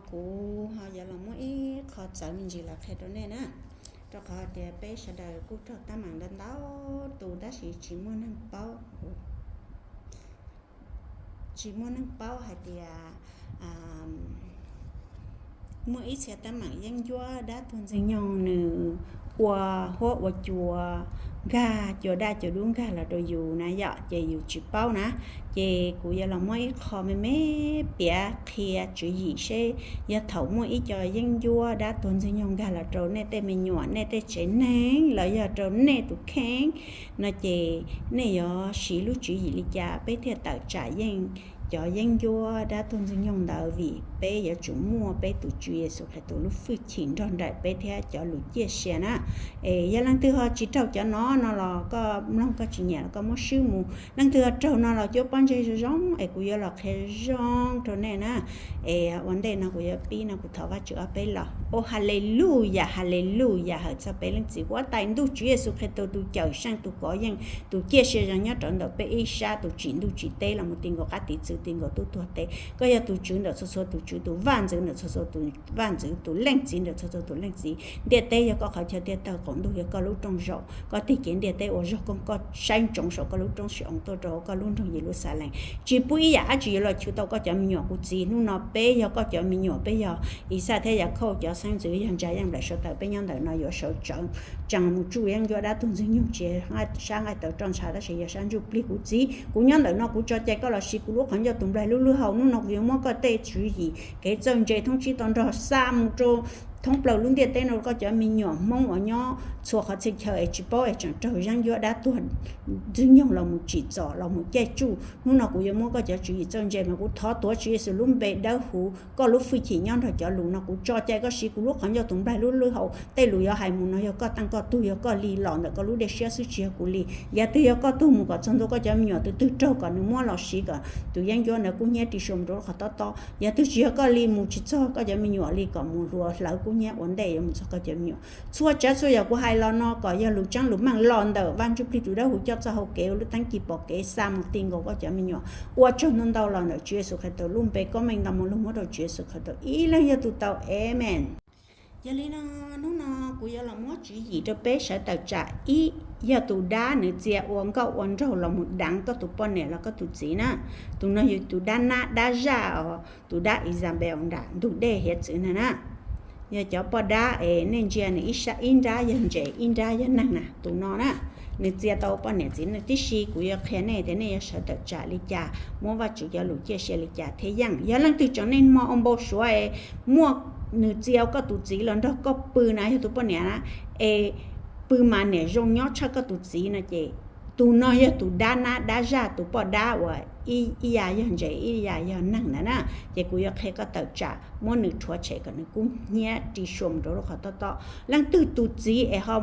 Kuv ho yuav los muab ib qho txawv me ntsis los qhia rau nej na, rau qhov tias peb sawv daws kuj raug teeb meem ntau ntau tus tab sis tsis muaj neeg paub, tsis muaj neeg paub hais tias muaj ib txhia teeb meem yeeb ncuab dab tuag ntxwg nyoog nws ua huab ua cua nkag, cua daj cua dub nkag los rau yus na yom, ces yus tsis paub na. Ces kuv yuav los muab ib qho me me piav qhia tswv yim seb yog thaum muaj ib co yeeb ncuab dab tuag ntxwg nyoog nkag los rau nej tej me nyuam, nej tej tsev neeg los yog rau nej tus kheej no ces nej yuav siv lub tswv yim li cas peb thiaj tawm tsam yeej cov yeeb ncuab dab tuag ntxwg nyoog ntawd, vim peb yuav tsum muaj peb tus Tswv Yexus Khetos lub hwj chim nrog nraim peb thiab cov lus ciaj sia na. Es yog leej twg ho tsis raug cov no no los koj mloog koj tsis nyiam los koj muab swb mus. Leej twg ho raug no los cuab pob ntseg zoo zoo es kuv yuav los qhia zoo rau nej na. Es ua ntej no kuv yuav pib no kuv thov Vajtswv ob peb los. Au, Haleluyas, Haleluyas, hawm txog peb Leej Txiv huab tais ntuj Tswv Yexus Khetos tus cawm seej tus kov yeej tus ciaj sia zoo nyob rau ntawm peb ib sab, tus tsim ntuj tsim teb los mus ti nkaus qab tiv txwv ti nkaus tub tuag teb. Koj yog tus Tswv ntawm txhua txhua tus Tswv, tus Vaj ntxwv ntawm txhua txhua tus Vaj ntxwv, tus Leej Txiv ntawm txhua txhua tus Leej Txiv. Ntiaj teb yog koj qhov chaw tiaj tawg, qaum ntuj yog koj lub rooj zaum, koj tig kev ntiaj teb ua zog koog, koj saib ntsoov saum koj lub roob Sis-oos tuaj rau koj lub nroog Yeluxalees. Tsis pub ib yam dab tsi yuav los chwv tau koj cov me nyuam kuv txiv. Hnub no peb yog koj cov me nyuam, peb yog Ixaj thiab Yakhauj cov xeeb ntxwv, yog ntsa yeej nplaim suav taws, peb nyob ntawm no yuav sawv tsees mus tsuj yeeb ncuab dab tuag ntxwg nyoog tsis sab nqaij tawv roj ntsha tab sis yog sab ntsuj plig. Kuv txiv, kuv nyob ntawm no kuv tso cai koj los siv kuv lub qhov ncauj tus nplaig lub lwg hau. Hnub no kuv yuav muab koj tej tswv yim kev txawj ntse thoob tsib to nrog xa mus rau thoob plaws lub ntiaj teb no, koj cov me nyuam Hmoob uas nyob txhua qhov txhia chaw es tsis paub es tseem raug yeeb ncuab dab tuag ntxwg nyoog los mus tsim txom los mus caij tsuj. Hnub no kuv yuav muab koj cov tswv yim txawj ntse mas kuv thov tuav Tswv Yexus lub npe dawb huv, koj lub hwj chim nyob nrog cov lus no. Kuv tso cai koj siv kuv lub qhov ncauj tus nplaig lub lwg hau. Tej lus yuav hais mus no yog koj teej koj tug, yog koj li los ntawm koj lub dej siab xwb tsis yog kuv li. Yav twg yog koj tug mus kom txog ntua koj cov me nyuam tus twg raug kom nws muab los siv kom tus yeeb ncuab ntawd kub hnyiab ri sua mus rau lub qhov tob tob. Yav twg tsis yog koj li mus tsis txog koj cov me nyuam li kom mus hluas hlawv kub hnyiab ua ntej yuav mus txog koj cov me nyuam. Txhua tsav txhua yam kuv hais los no kom yog lus tseeb lus meej los ntawm Vaj Ntsuj Plig tus dawb huv coj txoj hau kev ua lub teeb ci pom kev xa mus ti nkaus koj cov me nyuam. Ua tsaug ntau ntau los ntawm Tswv Yexus Khetos lub npe, koob meej ntau mus lug muab rau Tswv Yexus Khetos ib leeg yog tus tau, amen. Yog li no, hnub no kuv yuav los muab tswv yim rau peb sawv tawm tsam ib, yog tus dab nws txia ua nkauj ua nraug los mus deev koj tus poj niam los koj tus txiv na. Tus no yog tus dab nab dab zaj os, tus dab Isabel nram ntug dej hiav txwv na na. Yog cov poj dab es nej ntsia nws ib sab, ib nrab yog ntses ib nrab yog neeg na, tus no na. Nws txia tau poj niam txiv neej tib si. Kuv yuav qhia nej tias nej yuav sawv tawm tsam li cas, muab Vajtswv cov lus ciaj sia li cas thiaj yeej. Yog leej twg tseem niaj hmo ua npau suav es muaj nws txia koj tus txiv los nrog koj pw na, yog tus poj niam na, es pw mas niam zoo nyob tshaj koj tus txiv no ces tus no yog tus dab nab dab zaj, tus poj dab uas ib yam yog ntses ib yam yog neeg ntawd na. Ces kuv yuav qhia koj tawm tsam muab nws rhuav tshem kom nws kub hnyiab ri sua mus rau lub qhov tob tob. Leej twg tus txiv es ho,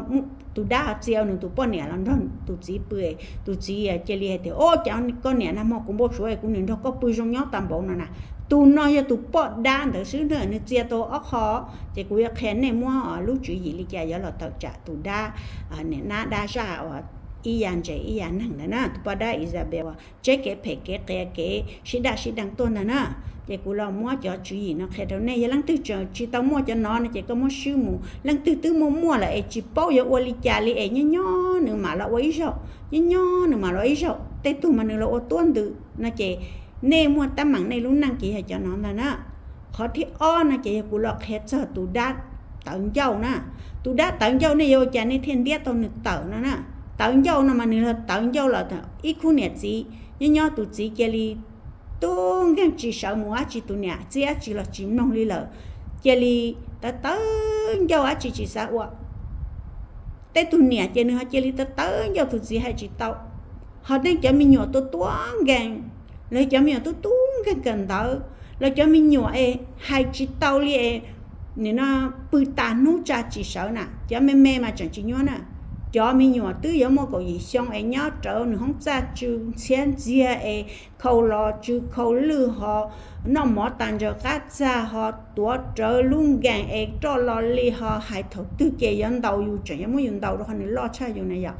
tus dab ho txia nws tus poj niam los nrog tus txiv pw, tus txiv cia li hais tias, o, cas koj niam nag hmo kuv npau suav es kuv niam nrog koj pw zoo nyob tag npaum no na. Tus no yog tus poj dab ntawd xwb na, nws txia tau ob qho. Ces kuv yuav qhia nej muab lub tswv yim li cas yuav los tawm tsam tus dab, niam nab dab zaj uas ib yam ntses ib yam neeg ntawd na, tus poj dab Isabel uas tseb kev phem kev qias kev sib daj sib deev tuaj ntag na. Ces kuv los muab cov tswv yim no qhia rau nej. Yog leej twg tseem tsis tau muaj cov no no ces koj muab swb mus. Leej twg twb muaj muaj lawm es tsis paub yuav ua li cas li es nyob nyob nws mam los ua ib zaug, nyob nyob nws mam los ib zaug, tej tug mas nws los ua tuab ntws no ces nej muaj teeb meem nej lub neej ces yog cov no ntag na. Qhov thib ob no ces yog kuv los qhia txog tus dab tawv ncauj na. Tus dab tawv ncauj nej yuav ua cas nej thiaj ntiab tau nws tawm no na. Tawv ncauj no mas nws los tawv ncauj los ib khub niam txiv nyob nyob tus txiv cia li tub nkeeg tsis sawv mus dab tsi, tus niam txiv dab tsi los tsis mloog li lawm, cia li tawv tawv ncauj dab tsi tsis xav ua. Tej tug niam ces nws ho cia li tawv tawv ncauj tus txiv hais tsis tau. Ho tej cov me nyuam tua tuab nkeeg, los cov me nyuam tub tub nkeeg kawm ntawv, los cov me nyuam es hais tsis tau li es nim no pw tas hnub tsa tsis sawv na, cov me me mas tseem tsis nyuaj na. Cov me nyuam twb yuav muaj kaum yim xyoo es nyob rawv nws hoob txaj tsw ntxhiab ntxiag es khau los tsw khau lwj ho noj mov tas ntsaws qab txag ho tuav rawv lub nkees es roj lo li ho hais thaum twg ces yuav ntaus yus tseem yuav muab yus ntaus rau qhov nws loj tshaj yus na yom.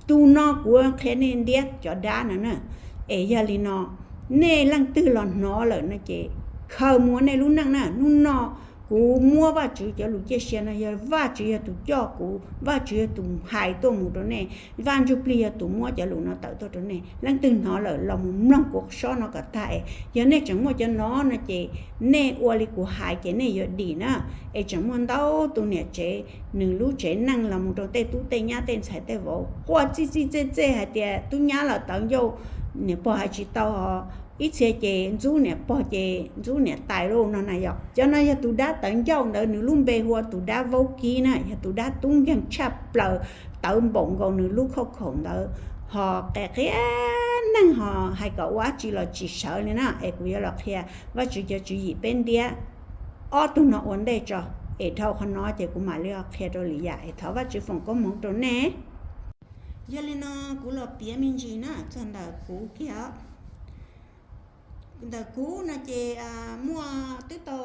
Tus no kuv qhia nej ntiab cov dab no na. Es yog li no, nej leej twg los hnov lawm no ces khaws mus ua nej lub neej na. Hnub no kuv muab Vajtswv cov lus ciaj sia no, yog Vajtswv yog tus coj kuv, Vajtswv yog tus hais tuaj mus rau nej, Vaj Ntsuj Plig yog tus muab cov lus no tawm tuaj rau nej. Leej twg hnov lawm los mus mloog kuv sob no kom tag es yog nej tseem muaj cov no no ces nej ua li kuv hais ces nej yuav dim na. Es tseem muaj ntau tus niam tsev, nws lub tsev neej los mus rau tej tub tej nyab tej ntxhais tej vauv quaj txij txij txej txej hais tias tub nyab los tawv ncauj, niam pog hais tsis tau, ib txhia ces ntxub niam pog ces ntxub niam tais lauj no na yom. Cov no yog tus dab tawv ncauj ntawd, nws lub npe hu ua tus dab vaub kib na, yog tus dab tub nkeeg tshaj plaws, tawv npaum nkaus nws lub khauj khaum ntawd. Ho qia qia neeg ho hais kom ua dab tsi los tsis sawv li na. Es kuv yuav los qhia Vajtswv cov tswv yim peb ntiab ob tug no ua ntej tso, es dhau qhov no ces kuv mam li qhia rau lwm yam es thov Vajtswv foom koob hmoov rau nej. Yog li no kuv los piav me ntsis na txog ntawm kuv kiag os. Ntawm kuv no ces muaj twb tau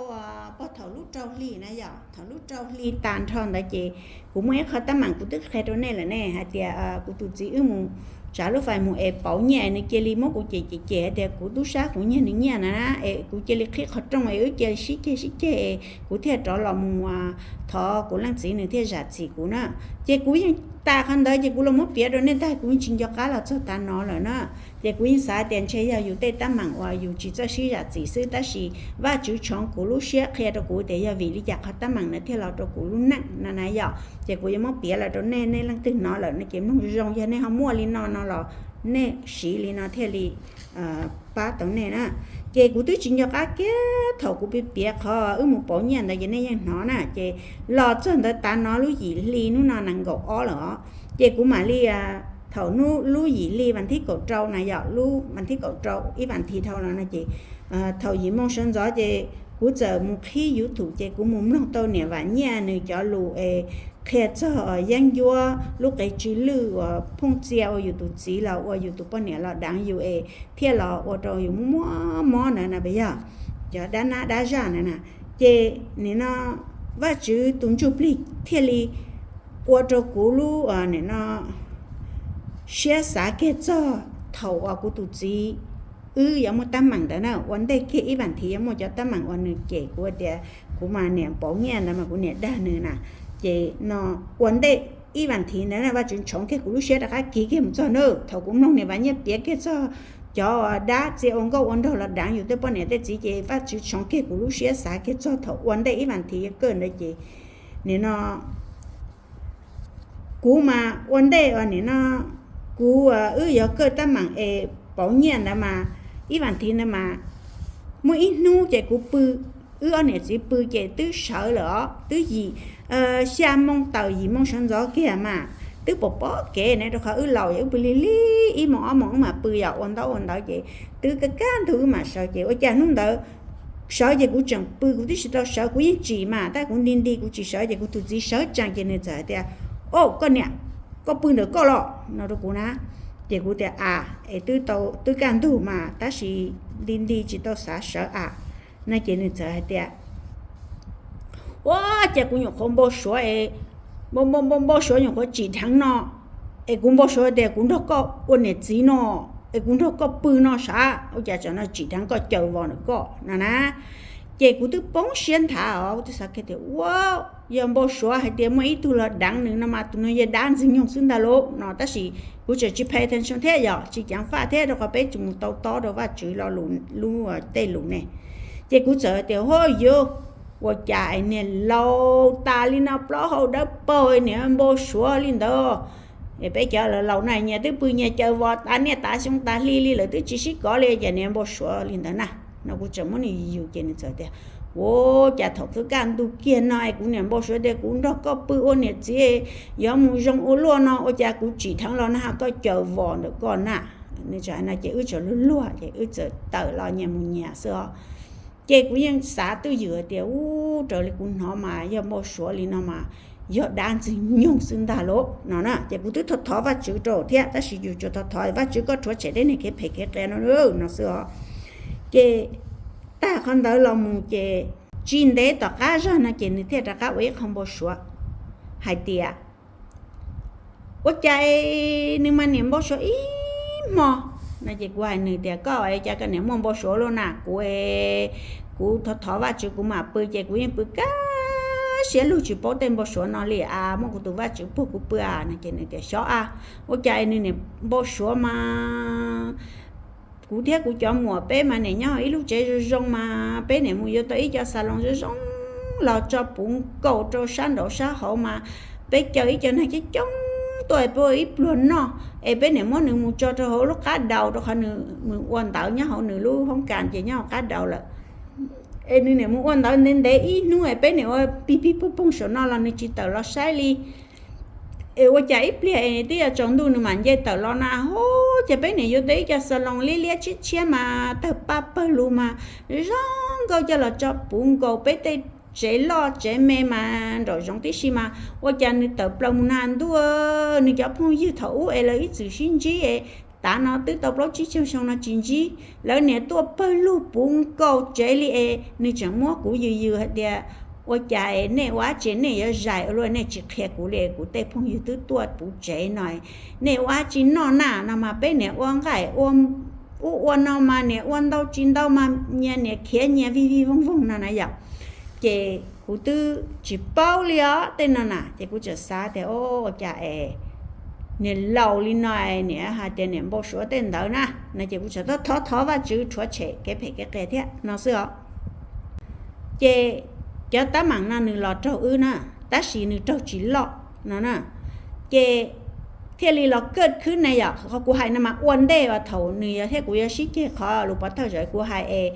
pog thaum lub rau hli na yom, thaum lub rau hli tas nrho ntawd ces kuv muaj ib qho teeb meem kuv twb qhia rau nej lawm ne hais tias kuv tus txiv wb mus tsav lub fais mus es pauv nyiaj, nws cia li muab kuv cem cem cem hais tias kuv tub sab kuv nyiag nws nyiaj na, es kuv cia li qhib qhov rooj es wb cia li sib ceg sib ceg es kuv thiaj rov los mus thov kuv leej txiv nws thiaj zam txim kuv na. Ces kuv yeej tas qhov ntawd ces kuv los muab piav rau nej tag, kuv yeej tsis nco qab los txog tav no lawm na. Ces kuv yeej xav tias ntshe yog yus tej teeb meem uas yus tsis txawj sib zam txim xwb, tab sis Vajtswv tshoov kuv lub siab qhia rau kuv tias yog vim li cas qhov teeb meem no thiaj los rau kuv lub neej no na yom. Ces kuv yuav muab piav los rau nej, nej leej twg hnov lawm no ces mloog zoo, yog nej ho muaj li no no los nej siv li no thiaj li pab tau nej na. Ces kuv twb tsis nco qab kiag thaum kuv piav piav qhov wb mus pauv nyiaj ntawd ces nej yeej hnov na. Ces los txog ntawd tav no lub yim hli hnub no nees nkaum ob lawm os. Ces kuv mam li thaum lub yim hli vas thib kaum rau na yom, lub vas thib kaum rau ib vas thiv dhau los no ces thaum yim moo sawv ntxov ces kuv txawm mus qhib YouTube ces kuv mus mloog tau niam Vam Nyiaj nws cov lus es qhia txog yeeb ncuab lub qe tsw lwj uas phooj txia ua yus tus txiv los ua yus tus poj niam los deev yus es thiaj los ua rau yus muaj mob mob ntawd na, puas yog cov dab nab dab zaj ntawd na. Ces nim no Vajtswv tus ntsuj plig thiaj li ua rau kuv lub nim no siab xav kiag txog thaum uas kuv tus txiv wb yuav muaj teeb meem ntawd na, ua ntej kiag ib vas thiv yuav muaj cov teeb meem uas nws cem kuv tias kuv mas niam pauv nyiaj ntawd mas kuv niam dag nws na. Ces no ua ntej ib vas thiv ntawd na Vajtswv ntshoov kiag kuv lub siab rov qab kiv kiag mus txog na, thaum kuv mloog niam Vam Nyiaj piav kiag txog cov dab txia ua nkauj ua nraug los deev yus tej poj niam tej txiv ces Vajtswv ntshoov kiag kuv lub siab xav kiag txog thaum ua ntej ib vas thiv yuav kawg ntawd ces nim no kuv mas ua ntej nim no kuv wb yuav kawg teeb meem es pauv nyiaj ntawd mas ib vas thiv ntawd mas muaj ib hnub ces kuv pw, wb ob niam txiv pw ces twb sawv lawm os, twb yim xya moo tawm yim moo sawv ntxov kiag mas twb pom pom kev ne, rau qhov wb laus wb pw lig lig ib moo ob moo wb mam pw yom, ua ntaub ua ntawv ces twb kaj kaj ntug wb mam sawv ces ua cas hnub ntawd sawv ces kuv tseem pw, kuv twb tsis tau sawv, kuv yeej tsim mas tab kuv nti nti kuv tsis sawv ces kuv tus txiv sawv tsees ces nws txawm hais tias, Au koj niam, koj pw ntawm koj los no rau kuv na. Ces kuv tias, A, es twb tau twb kaj ntug mas tab sis nti nti tsis tau xav sawv a no ces nws txawm hais tias, Ua cas kuv nyuam qhuav npau suav es npau npau npau suav nyuam qhuav tsim dheev no es kuv npau suav tias kuv nrog koj ua niam txiv no es kuv nrog koj pw no sav, ua cas tsam no tsim dheev koj caws vos ntawm koj no na. Ces kuv twb poob siab nthav os, kuv twb xav kiag tias, Ua, yog npau suav hais tias muaj ib tug los deev nws no mas tus no yog dab ntxwg nyoog xwb ntag lauj no, tab sis kuv tseem tsis pay attention thiab yom, tsis ceev faj thiab rau qhov peb tsis mus tau tob rau Vajtswv lo lus lub tej lus ne. Ces kuv txawm tias, Hov yuv, ua cas es niag laus tas li no plaub hau dawb paug niag npau suav li ntawd. Peb cov laus laus na nyias twb pw nyias caws vos tas niaj tas xyoo tas hli li lawm twb tsis sib kov li ces niag npau suav li ntawd na. No kuv tseem muab nws yus ces nws txawm tias, Ua cas thaum twb kaj ntug kiag no es kuv niam npau suav tias kuv nrog koj pw ua niam txiv yuav mus zoo ua luaj no, ua cas kuv tsim dheev los na koj caws vos ntawm koj na. Nws txawm hais no ces wb txawm luag luag ces wb txawm tawm los nyias mus nyias xwb os. Ces kuv yeej xav twj ywm tias, Ub, raws li kuv hnov mas yog npau suav li no mas yog dab ntxwg nyoog xwb ntag lauj no na. Ces kuv twb thov thov Vajtswv rau thiab, tab sis yus tsuas thov thov, Vajtswv koj rhuav tshem tej niag kev phem kev qias no no xwb os. Ces tag qhov ntawd los mus ces tsis ntev tom qab zog no ces nws thiaj rov qab ua ib qho npau suav hais tias, Ua cas nws mas niam npau suav ib hmo no. Ces kuv hais nws tias, Koj cas koj niam muaj npau suav luaj na? Kuv, kuv thov thov Vajtswv kuv mam pw ces kuv yeej pw kaj siab lug tsis paub tej npau suav no li a, muab kuv tus Vajtswv puag kuv pw a no. Ces nws tias xyov a, ua cas nws niam npau suav mas kuv thiab kuv cov muam peb mas niam nyob ib lub tsev zoo zoo mas peb niam mus yuav tau ib co xas loos zoo zoo los tso puv nkaus rau sab nraud sab hauv mas peb caw ib co neeg coob coob tuaj peb ua ib pluag noj es peb niam muab nws mus tso rau hauv lub qab daus rau qhov nws mus ua ntawv nyob hauv nws lub hoob kas ces nyob hauv qab daus lawm. Es nws niam mus ua ntawv ntev ntev ib hnub es peb niam ua pig pig poog poog saum no los nws tsis tawm los saib li. Es ua cas ib pliag es twb yuav tsaus ntuj nws mam nce tawm los na ho, ces peb niam yuav tau ib co xas loos liab liab tshiab tshiab mas tawg paj pawg lug mas zoo nkauj coj los tso puv nkaus peb tej tsev loj tsev me mas nraum zoov tib si mas ua cas nws tawm plaws mus na ntuj, nws cov phooj ywg thaum ub es lawv ib txwm sib ntsib es tav no twb tau plaub tsib caug xyoo no tsis ntsib, lawv niam tuaj pawg lug puv nkaus tsev li es nws tseem muab kuv yws yws hais tias ua cas nej ua dab tsi nej yuav zais ua luaj nej tsis qhia kuv li, kuv tej phooj ywg twb tuaj puv tsev no, nej ua dab tsi noj na no mas peb niam ua nqaij ua ub ua no mas niam ua ntau tsis ntau mas nyias niam khiav nyias vij vij voog voog no na yom. Ces kuv twb tsis paub li os tej no na ces kuv tseem xav tias ua cas es niam laus li no niam hais tias niam npau suav tej ntawd na no ces kuv tseem thov thov Vajtswv rhuav tshem kev phem kev qias thiab no xwb os. Ces cov tab meeg no nws los raug wb na, tab sis nws raug tsis loj no na. Ces thiaj li los kaj khwb na yom, qhov kuv hais no mas ua ntej uas thaum nws yog thiab kuv yuav sib ceg qhov lus pov thawj zaum kuv hais es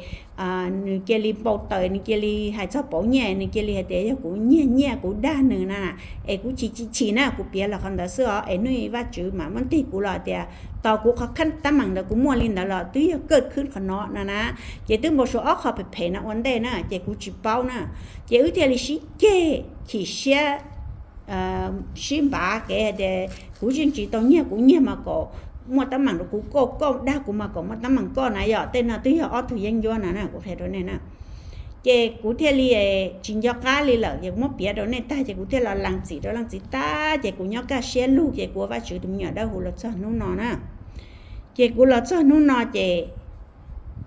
nws cia li npau taws, nws cia li hais txog pauv nyiaj, nws cia li hais tias yog kuv nyiag nyiaj kuv dag nws na, es kuv chim chim chim na kuv piav los qhov ntawd xwb os. Es hnub Vajtswv mas muab ntig kuv los tias tos kuv qhov tab meeg ntawd kuv muaj li ntawd los twb yog kaj khwb qhov no no na. Ces twb npau suav ob qho phem phem no ua ntej na ces kuv tsis paub na. Ces wb thiaj li sib ceg chim siab, sib npav kev hais tias kuv yeej tsis tau nyiag, kuv nyiag mas kom muaj tab meeg rau kuv, koj dag kuv mas kom muaj tab meeg koj na yom. Tej no twb yog ob tug yeeb ncuab no na kuv qhia rau nej na. Ces kuv thiaj li tsis nco qab li lawm ces kuv muab piav rau nej tag ces kuv thiaj los lees txim rau leej txiv tag ces kuv nyob kaj siab lug ces kuv ua Vajtswv tus me nyuam dawb huv los txog hnub no na. Ces kuv los txog hnub no ces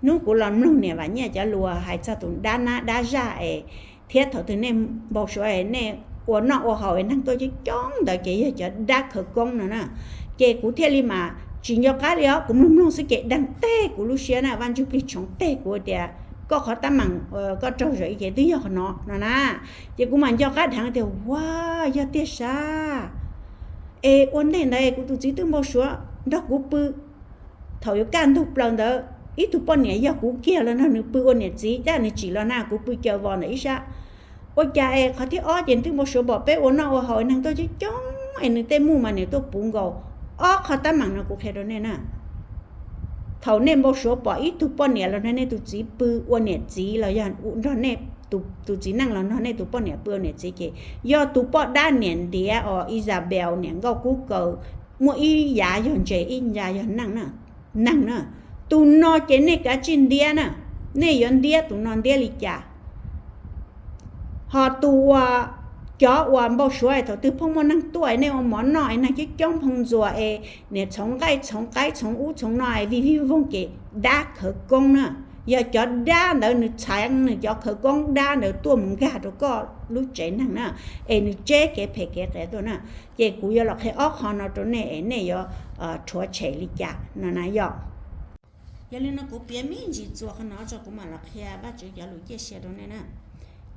hnub kuv los mloog niam Vam Nyiaj cov lus hais txog tus dab nab dab zaj es thiab thaum twg nej npau suav nej ua noj ua haus es neeg tuaj coob coob ntawd ces yog cov dab khawv koob no na. Ces kuv thiaj li mas tsis nco qab li os, kuv mloog mloog xwb ces deeg teg kuv lub siab na, Vaj Ntsuj Plig tshoov teg kuv tias koj qhov tab meeg koj raug zam ces twb yog qhov no no na. Ces kuv mam nco qab dheev tias ua yog tiag sas. Es ua ntej ntawd kuv tus txiv twb npau suav nrog kuv pw, thaum yuav kaj ntug plaws ntawd ib tug poj niam yog kuv kiag los nrog nws pw ua niam txiv, cas nws tsim los na kuv pw caw vos ntawm ib sab. Ua cas es qhov thib ob ces twb npau suav pom peb ua noj ua haus neeg tuaj coob coob es nws tej muj mas niam tuaj puv nkaus. Ob qho tab meeg no kuv qhia rau nej na. Thaum nej npau suav pom ib tug poj niam los nrog nej tus txiv pw ua niam txiv los yog nrog nej tus txiv neej los nrog nej tus poj niam pw ua niam txiv ces yog tus poj dab niam ntiav os, Isabel niam nkauj kub kaws, muaj ib yav yog ntses ib yav yog neeg na. Tus no ces nej kav tsij ntiab na, nej yuav ntiab tus no ntiab li cas? Ho tus uas, cov uas npau suav thaum twg pheej muaj neeg tuaj nej ua mov noj es neeg coob coob phooj ntxuas es niam txhoov nqaij txhoov qaib txhoov ub txhoov no es vij vij voog ces dab khawv koob na. Yog cov dab ntawd nws txhais nws cov khawv koob dab ntawd tuaj mus nkag rau koj lub tsev neeg na, es nws tseb kev phem kev qias tuaj na. Ces kuv yuav los qhia ob qho no rau nej es nej yuav rhuav tshem li cas no na yom. Yog li no kuv piav me ntsis txuas qhov no tso kuv mam los qhia Vajtswv cov lus ciaj sia rau nej na.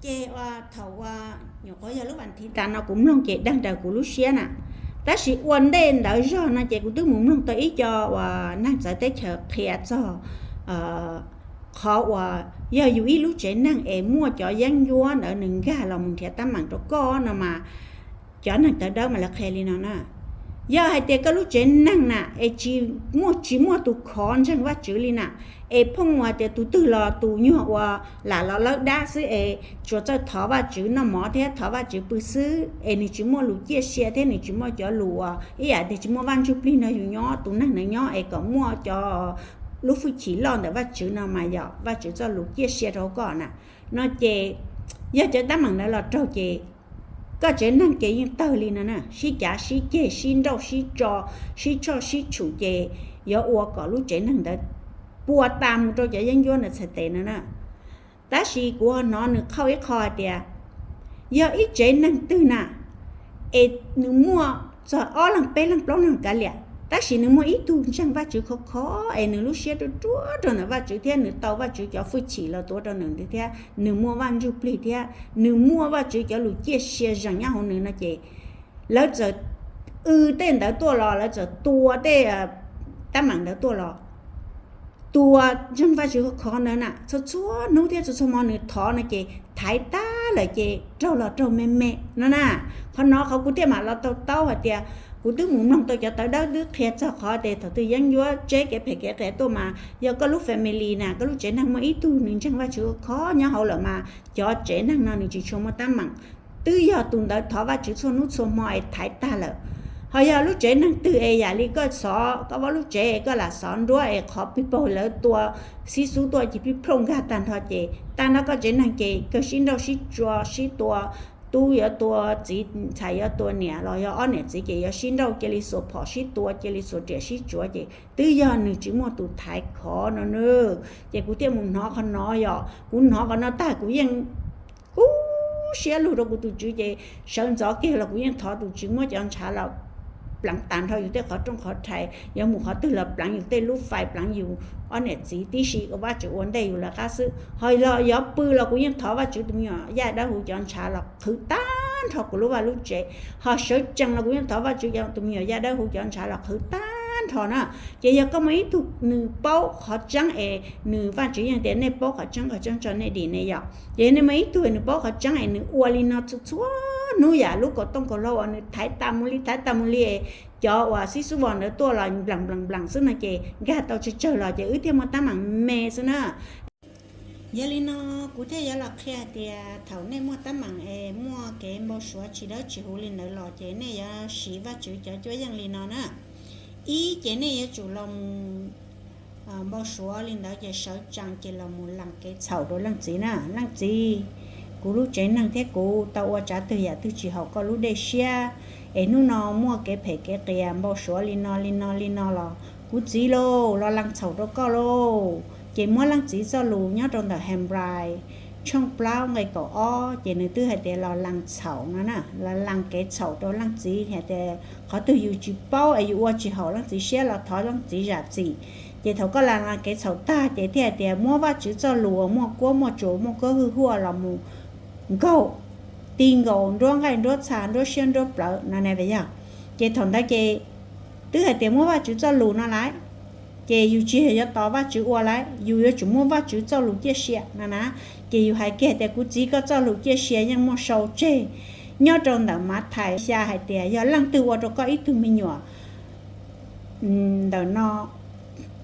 Ces uas thaum uas nyuam qhuav yog lub vas thiv tas no kuv mloog ces deeg raws kuv lub siab na. Tab sis ua ntej ntawd zog no ces kuv twb mus mloog tau ib co uas neeg txawv teb chaws qhia txog qhov uas yog yus ib lub tsev neeg es muaj cov yeeb ncuab ntawd nws nkag los mus nrhiav teeb meem rau koj no mas cov neeg tawv dawb mas lawv qhia li no na. Yog hais tias koj lub tsev neeg na es tsis muaj, tsis muaj tus khov ntseeg Vajtswv li na, es pheej mus hais tias tus twg los tus nyuag uas lam los lawb dab xwb es tsuas txawj thov Vajtswv noj mov thiab thov Vajtswv pw xwb es nws tsis muaj lus ciaj sia thiab nws tsis muaj cov lus uas ib yam tias tsis muaj Vaj Ntsuj Plig nrog yus nyob, tus neeg ntawd nyob es kom muaj cov lub hwj chim loj ntawm Vajtswv no mas yog Vajtswv txoj lus ciaj sia rau koj na. No ces yog cov teeb meem ntawd los raug ces koj tsev neeg ces yeej tawg li no na, sib cav sib ceg sib nrauj sib tso, sib tshoj sib tshum ces yuav ua kom lub tsev neeg ntawd puas tas mus rau cov yeeb ncuab ntawd txhais tes no na. Tab sis kuv ho hnov nws qhauj ib qho hais tias yog ib tsev neeg twg na, es nws muaj txog ob leeg peb leeg plaub leeg kav liam, tab sis nws muaj ib tug ntseeg Vajtswv khov kho, es nws lub siab ruaj ruaj rau ntawm Vajtswv thiab nws tau Vajtswv cov hwj chim los tuav rau nws thiab, nws muaj Vaj Ntsujplig thiab nws muaj Vajtswv cov lus ciaj sia zees nyob hauv nws no ces lawv txawm w tej ntawd tuaj los, lawv txawm tua tej tab meem ntawd tuaj los, tua ntseeg Vajtswv khov kho ntawd na, txhua txhua hnub thiab txhua txhua hmo nws thov no ces thaiv tag lawm ces raug los raug me me no na. Qhov no qhov kuv thiaj mam los tau taub hais tias kuv twb mus mloog tau cov tawv dawb twb qhia txog qhov tias thaum twg yeeb ncuab tseb kev phem kev qias tuaj mas yog koj lub family na, koj lub tsev neeg muaj ib tug nws ntseeg Vajtswv khov kho nyob hauv lawm mas cov tsev neeg no nws tsis tshua muaj tab meem. Twb yog tus ntawd thov Vajtswv txhua hnub txhua hmo es thaiv tag lawm. Ho yog lub tsev neeg twg es yam li koj xov koj vaub lub tsev, koj lam xov nruab es qhov pig paug lawv tua xib xub tuaj ces plig plooj nkag tag nrho ces tag nrho koj tsev neeg ces kawg sib nrauj sib tsuav sib tua, tub yuav tua txiv, ntxhais yuav tua niam los yog ob niam txiv ces yuav sib nrauj cia li xuas phom sib tua, cia li xuas riam sib tsuav ces twb yog nws tsis muaj tus thaiv khov no na. Ces kuv thiaj mus hnov qhov no, yog kuv hnov qhov no tag kuv yeej kub siab lug rau kuv tus tswv ces sawv ntxov kiag los kuv yeej thov tus tswv muab cov ntshav los pleev tag nrho yus tej qhov rooj qhov rhais, yuav mus qhov twg los pleev yus tej lub fais pleev yus ob niam txiv tib si, ua Vajtswv ua ntej yus lawv qab xwb. Ho los yuav pw los kuv yeej thov Vajtswv tus me nyuam Yaj Dawb Huv cov ntshav los qhwv tag nrho kuv lub vaj lub tsev. Ho sawv tsees los kuv yeej thov Vajtswv cov tus me nyuam Yaj Dawb Huv cov ntshav los qhwv tag nrho na. Ces yog koj muaj ib tug nws paub qhov tseeb es nws Vajtswv yeej tias nej paub qhov tseeb, qhov tseeb tso nej dim ne yom. Ces yog nej muaj ib tug nws paub qhov tseeb es nws ua li no txhua txhua hnub yam lub kaum tooj kaum hlau uas nws thaiv tas mus li thaiv tas mus li es cov uas xib xub vos ntawd tuaj los nplees nplees nplees xwb no ces nkag tau tsawg tsawg los ces wb thiaj muaj tab meem me xwb na. Yog li no kuv thiaj yuav los qhia hais tias thaum nej muaj tab meem es muaj kev npau suav tsis dawb tsis huv li ntawd los ces nej yuav siv Vajtswv cov cuab yeej li no na. Ib ces nej yuav tsum los mus npau suav li ntawd ces sawv tsees ces los mus lees kev txhaum rau leej txiv na. Leej txiv, kuv lub tsev neeg thiab kuv tau ua tsav twg yam twg tsis haum koj lub dej siab, es hnub no muaj kev phem kev qias npau suav li no li no li no los kuv txiv lauj, los lees txhaum rau koj lauj. Ces muab leej txiv txoj lus nyob rau ntawm Henplais tshooj plaub nqe kaum ob ces nws twb hais tias los lees txhaum no na, los lees kev txhaum rau leej txiv hais tias qhov twg yus tsis paub es yus ua tsis haum leej txiv siab los thov leej txiv zam txim. Ces thaum koj lees kev txhaum tag ces thiaj hais tias muab Vajtswv txoj lus uas muaj kuab muaj tsuas muaj kub hwj huaj los mus nkaug, ti nkaus nruab nqaij nruab txha nruab siab nruab plawv no na yog. Ces thaum ntawd ces twb hais tias muab Vajtswv txoj lus no lawm, ces yus tsis yog yuav tos Vajtswv ua lawm, yus yuav tsum muab Vajtswv txoj lus ciaj sia no na. Ces yus hais kiag tias kuv txiv, koj txoj lus ciaj sia yeej muaj sau tseg nyob rau ntawm Mathais xya hais tias yog leej twg ua rau koj ib tug me nyuam ntawm no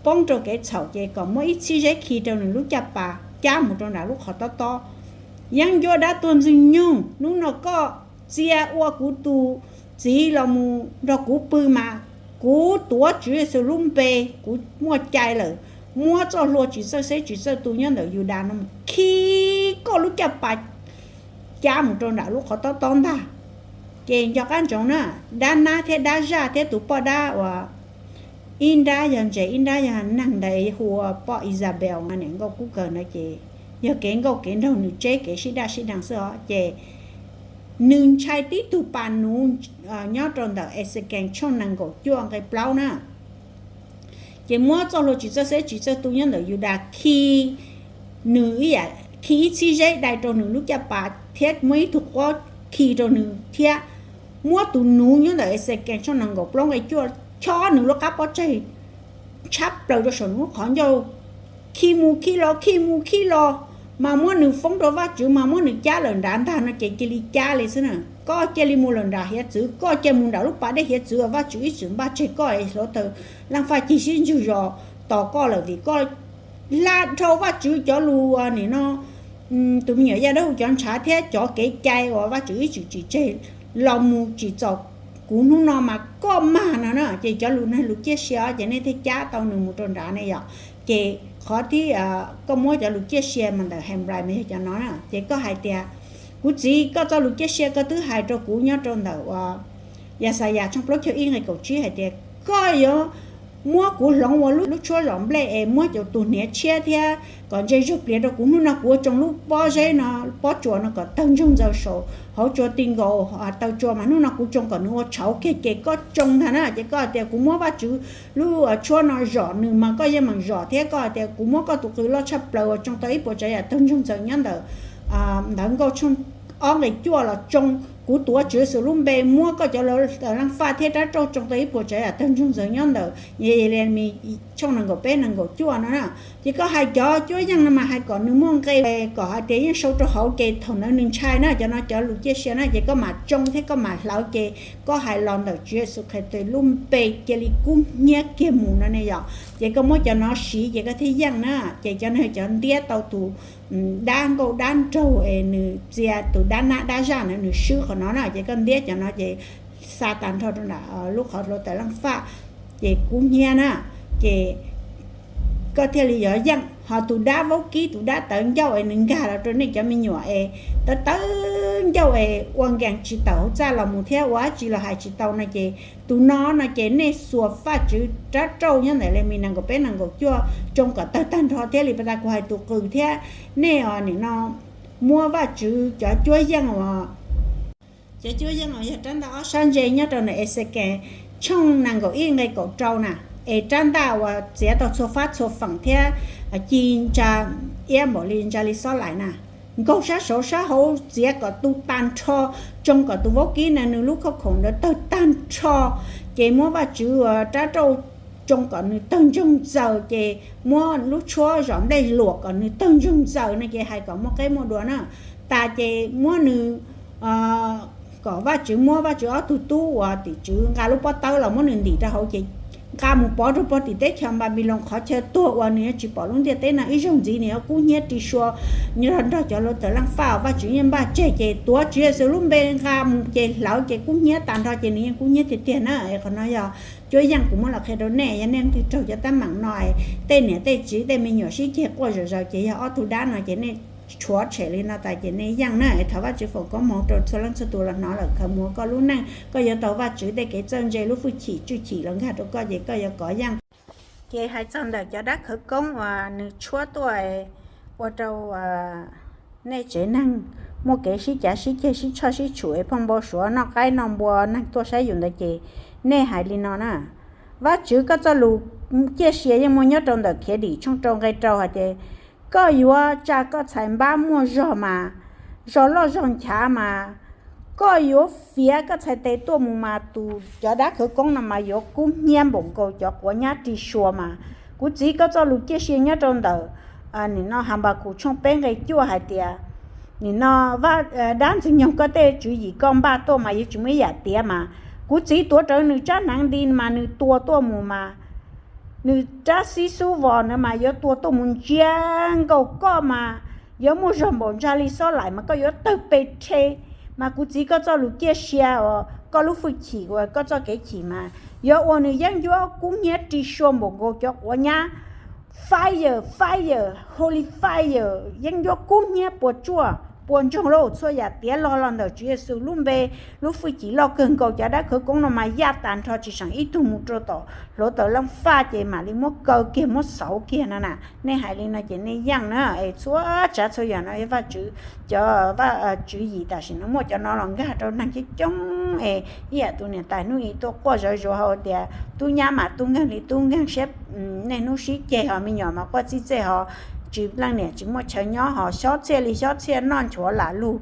poob rau kev txhaum ces kom muab ib txhib zeb khi rau nws lub caj pas cab mus rau nram lub qhov tob tob. Yeeb ncuab dab tuag ntxwg nyoog, hnub no koj txia ua kuv tus txiv los mus nrog kuv pw mas kuv tuav Tswv Yexus lub npe, kuv muaj cai lawm, muab txoj hlua tsis txawj xeb tsis txawj tu nyob ntawm Yudas no mus khi koj lub caj pas cab mus rau nram lub qhov tob tob ntag. Ces nco qab ntsoov na, dab nab thiab dab zaj thiab tus poj dab uas ib nrab yog ntses ib nrab yog neeg ntawd hu ua poj Isabel niam nkauj kub kawg ntawd ces yog kev nkauj kev nraug nws tseb kev sib daj sib deev xwb os. Ces nws ntshai tib tug pas nuv nyob rau ntawm Exekees tshooj nees nkaum cuaj nqe plaub na. Ces muab txoj hlua tsis txawj xeb tsis txawj tu nyob ntawm Yudas khi nws ib yam, khi ib txhib zeb dai rau nws lub caj pas thiab muab ib tug quab khi rau nws thiab muab tus nuv nyob ntawm Exekees tshooj nees nkaum plaub nqe cuaj chob nws lub qab pob tsaig tshab plaws rau saum nws lub qhov ncauj. Khi mus khi los khi mus khi los, mas muab nws foob rau Vajtswv mas muab nws cab lawm nrad ntag no ces cia li cab li xwb na. Koj cia li mus lawm nram hiav txwv, koj cia mus nram lub pas dej hiav txwv uas Vajtswv ib txwm npaj tseg koj es hluav taws leej faj ci sib ntsug zos tos koj lawm vim koj hla dhau Vajtswv cov lus nim no tus me nyuam Yaj Dawb Huv cov ntshav thiab cov kev cai uas Vajtswv ib txwm tsim tseg los mus tsim txom kuv hnub no mas koj mag no na. Ces cov lus no lus ciaj sia os, ces nej thiaj cab tau nws mus rau nrad ne yom. Ces qhov thib koj muab cov lus ciaj sia mas ntawm Henplais mas yog cov no na. Ces koj hais tias kuv txiv, koj txoj lus ciaj sia koj twb hais rau kuv nyob rau ntawm uas Yaxayas tshooj plaub caug ib nqe kaum tsib hais tias koj yuav muab kuv hloov ua lub tshuab zom nplej es muab cov tus hniav tshiab thiab kom ntse zog pliav rau kuv. Hnub no kuv ua tsoo lub pob zeb no, pob tsuas no kom tawg ntsoog ntxaws saum hauv tsua ti nkaus taw tsua, mas hnub no kuv tsoo kom nws ua tshauv kiag. Ces koj tsoo ntag na, ces koj hais tias kuv muab Vajtswv lub tshuab no zom nws, mas koj yeej meem zom thiab. Koj hais tias kuv muab koj tus qws loj tshaj plaws uas tsoo tau ib puas tsav yam tawg ntsoog ntxaws nyob ntawm Ntawv Nkauj tshooj ob nqe cuaj los tsoo, kuv tuav Tswv Yexus lub npe muab koj cov laus tawm leej faj thiab rab rauj tsoo tau ib puas tsav yam tawg ntsoog ntxaws nyob ntawm Yes Yes Yes Yes tshooj nees nkaum peb nees nkaum cuaj no na. Ces koj hais cov cuab yeej no mas hais kom nws muaj nqe, kom hais tias yeej sau rau hauv, ces thaum ntawd nws ntshai na. Cov no cov lus ciaj sia na, ces koj mam tsoo thiab koj mam hlawv, ces koj hais los ntawm Tswv Yexus Khetos lub npe cia li kub hnyiab kiag mus no ne yom. Ces koj muab cov no siv ces koj thiaj yeej na. Ces cov no cov ntiab tau tus dab nkauj dab nraug es nws txia tus dab nab dab zaj na, nws swb qhov no na. Ces koj ntiab cov no ces xa tag nrho rau nram lub qhov hluav taws leej faj, ces kub hnyiab na. Ces koj thiaj li yuav yeej. Ho tus dab vaub kib, tus dab tawv ncauj es nws nkag los rau nej cov me nyuam es tawv tawv ncauj es ua nkees tsis tawm hauv txaj los mus thiab ua dab tsi los hais tsis tau no, ces tus no no ces nej xuas Vajtswv rab rauj nyob ntawm Lemis nees nkaum peb nees nkaum cuaj tsoo kom tawg tag nrho thiab li pas tas kuv hais tus qws thiab. Nej os, nim no muab Vajtswv cov cuab yeej uas cov cuab yeej uas yog rab ntaj ob sab ntse nyob rau ntawm Exekees tshooj nees nkaum ib nqe kaum rau na, es rab ntaj uas txiav tau txhua fab txhua feem thiab ci ntsa iab npaum li ntsa li xob laim na, nkaug sab saud sab hauv txiav kom tu tag nrho, tsoo kom tus vaub kib na nws lub khoom ntawd tawg tag nrho, ces muab Vajtswv uas rab rauj tsoo kom nws tawg ntsoog ntxaws, ces muab lub tshuab zom nplej luam kom nws tawg ntsoog ntxaws no, ces hais kom muaj qeb muaj dua na. Tas ces muab nws kom Vajtswv, muab Vajtswv ob tug tub uas tim tswv nqa lub pob tawb los muab nws ntim rau hauv, ces nqa mus pov rau pog tim teb chaws Npanpiloos qhov chaw tuag uas nws yuav tsis pom lub ntiaj teb no ib zaug ntxiv, nws yuav kub hnyiab ri sua nrog cov hluav taws leej faj uas Vajtswv yeej npaj tseg. Ces tuav Tswv Yexus lub npe nqa mus ces hlawv ces kub hnyiab tag nrho, ces nws yeej kub hnyiab tiag tiag na. Qhov no yog cuab yeej kuv muab los qhia rau nej. Yog nej leej twg raug cov teeb meem no, tej niam tej txiv tej me nyuam sib ceg quaj zom zaws, ces yog ob tug dab no ces nej tshuav tshem li no tas ces nej yeej na. Thov Vajtswv foom koob hmoov rau txhua leej txhua tus los hnov lawm khaws mus ua koj lub neej, koj yuav tau Vajtswv tej kev txawj ntse, lub hwj chim tswj chim los nkag rau koj, ces koj yuav kov yeej. Ces hais txog ntawm cov dab khawv koob uas nws tshuab tuaj ua rau nej tsev neeg muaj kev sib cav sib ceg sib tshoj sib tshum es phooj npau suav noj qaib noj npua neeg tuaj saib yus ntawd ces nej hais li no na. Vajtswv koj txoj lus ciaj sia yeej muaj nyob rau ntawm Khiavdim tshooj rau nqe rau hais tias, koj yuav tsa koj txhais npab muaj zog mas, zog loj zog nchav mas, koj yuav fiav koj txhais tes tuaj mus mas tus cov dab khawv koob no mas yuav kub hnyiab npaum nkaus cov quav nyab ri sua mas. Kuv txiv, koj txoj lus ciaj sia nyob rau ntawm nim no Hanpakus tshooj peb nqe cuaj hais tias, nim no dab ntxwg nyoog koj tej tswv yim koj npaj tuaj mas yuav tsis muaj ib yam tiav mas. Kuv txiv, tuav rawv nws tsab hneev nti mas nws tua tuaj mus mas, nws rab xib xub vos na mas yuav tua tuaj mus ntsia nkaus koj mas, yuav muaj zog npaum ntsa li xob laim mas koj yuav tawg pe rhe. Mas kuv txiv, koj txoj lus ciaj sia uas koj lub hwj chim uas koj txoj kev chim mas yuav ua nws yeeb ncuab kub hnyiab ri sua npaum nkaus cov quav nyab. Fire, fire, holy fire, yeeb ncuab kub hnyiab puas tsuaj puas ntsoog lauj, txhua yam tiav log los ntawm Tswv Yexus lub npe, lub hwj chim loj kawg nkaus, cov dab khawv koob no mas yaj tas nrho tsis seem ib tug mus rau tom hluav taws leej faj ces mam li muab kaw kiag muab xauv kiag no na. Nej hais li no ces nej yeej na, es txhua tsav txhua yam no Vajtswv cov tswv yim tam sim no muaj cov no los nkag rau neeg coob coob es ib yam tus niam tais hnub i tuaj quaj zawv zuav hais tias tub nyab mas tub nkeeg li tub nkeeg siab, niaj hnub sib ceg ho me nyuam mas quaj txij txej ho tsis leej niam tsis muaj chaw nyob ho xyob txhiaj li xyob txhiaj noj nchuav lam lug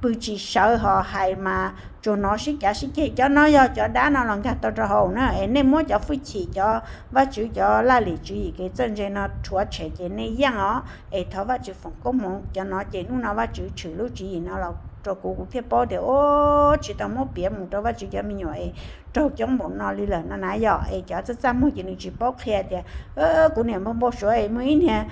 pw tsis sawv ho hais mas tsuas hnov sib cav sib ceg. Cov no yog cov dab no los nkag tau rau hauv na, es nej muab cov hwj chim cov Vajtswv cov laj lim tswv yim kev txawj ntse no rhuav tshem ces nej yeej os. Es thov Vajtswv foom koob hmoov cov no ces hnub no Vajtswv tshwm lub tswv yim no los rau kuv, kuv thiaj paub tias o, tsis tau muab piav mus rau Vajtswv cov me nyuam es raug coob npaum no li lawm no na yom. Es cov txaj txaj muag ces nws tsis paub qhia tias kuv niam npau npau suav es muaj ib niag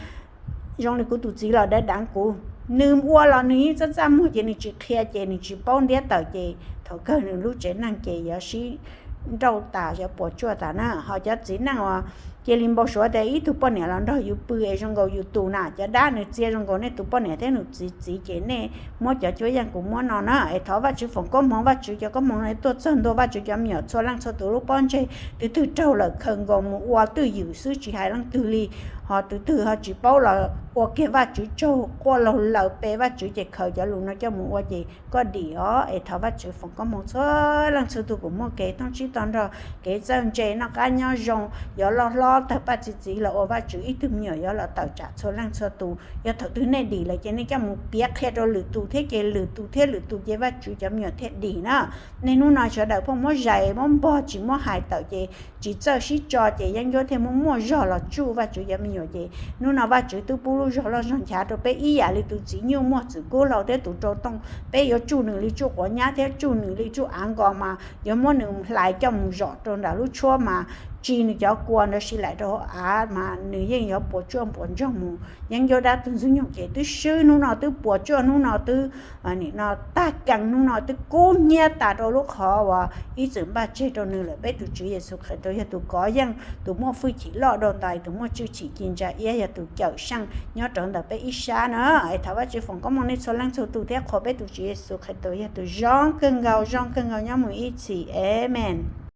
zoo li kuv tus txiv los deev deev kuv, nws ua los nws yeej txaj txaj muag ces nws tsis qhia ces nws tsis paub ntiab tawm ces thaum kawg nws lub tsev neeg ces yuav sib nrauj tas yuav puas tsuaj tas na. Ho cov txiv neej uas Cia li npau suav tias ib tug poj niam los nrog yus pw es zoo nkaus yus tus na, cov dab nws txia zoo nkaus nej tus poj niam thiab nws txiv txiv ces nej muab cov cuab yeej kuv muab no na. Es thov Vajtswv foom koob hmoov, Vajtswv cov koob hmoov no tuaj txog ntua Vajtswv cov me nyuam txhua leej txhua tus lub pob ntseg, tus twg raug lawm khaws nkaus mus ua twj ywm xwb tsis hais leej twg li, ho tus twg ho tsis paub los ua kiag Vajtswv tsaug quaj laug laws pe Vajtswv ces khaws cov lus no coj mus ua ces koj dim os. Es thov Vajtswv foom koob hmoov txhua leej txhua tus kom muaj kev tooj tsib to nrog kev txawj ntse noj qab nyob zoo, yuav loj hlob tawg paj txi txiv los ua Vajtswv ib tug me nyuam yuav los tawm tsam txhua leej txhua tus. Yog thaum twg nej dim lawm ces nej coj mus piav qhia rau lwm tus thiab ces lwm tus thiab lwm tus ces Vajtswv cov me nyuam thiaj dim na. Nej hnub no sawv daws pheej muab zais muab npog tsis muab hais tawm ces tsis txawj sib tso ces yeeb ncuab thiaj muaj muaj zog los tsuj Vajtswv cov me nyuam ces hnub no Vajtswv twb pub lub zog loj zog nchav rau peb ib yam li tus txiv nyuj muaj txwm kub hlau thiab tus rau tooj, peb yuav tsuj nws li tsuj quav nyab thiab tsuj nws li tsuj av nkos mas yuav muab nws hlais coj mus zom rau nram lub tshuab mas tsis nws cov kua ntawd si laim rau hauv av mas nws yeej yuav puas tsuaj puas ntsoog mus. Yeeb ncuab dab tug ntxwg nyoog ces twb swb hnub no twb puas tsuaj hnub no twb nim no tag kees hnub no twb kub hnyiab tas rau lub qhov uas ib txwm npaj tseg rau nws lawm. Peb tus Tswv Yexus Khetos yog tus kov yeej, tus muaj hwj chim loj dua ntais, tus muaj txuj chim ci ntsa iab, yog tus cawm seej nyob rau ntawm peb ib sab na. Es thov Vajtswv foom koob hmoov nej txhua leej txhua tus thiab qhuas peb tus Tswv Yexus Khetos yog tus zoo kawg nkaus zoo kawg nkaus nyob mus ib txhis. Amees.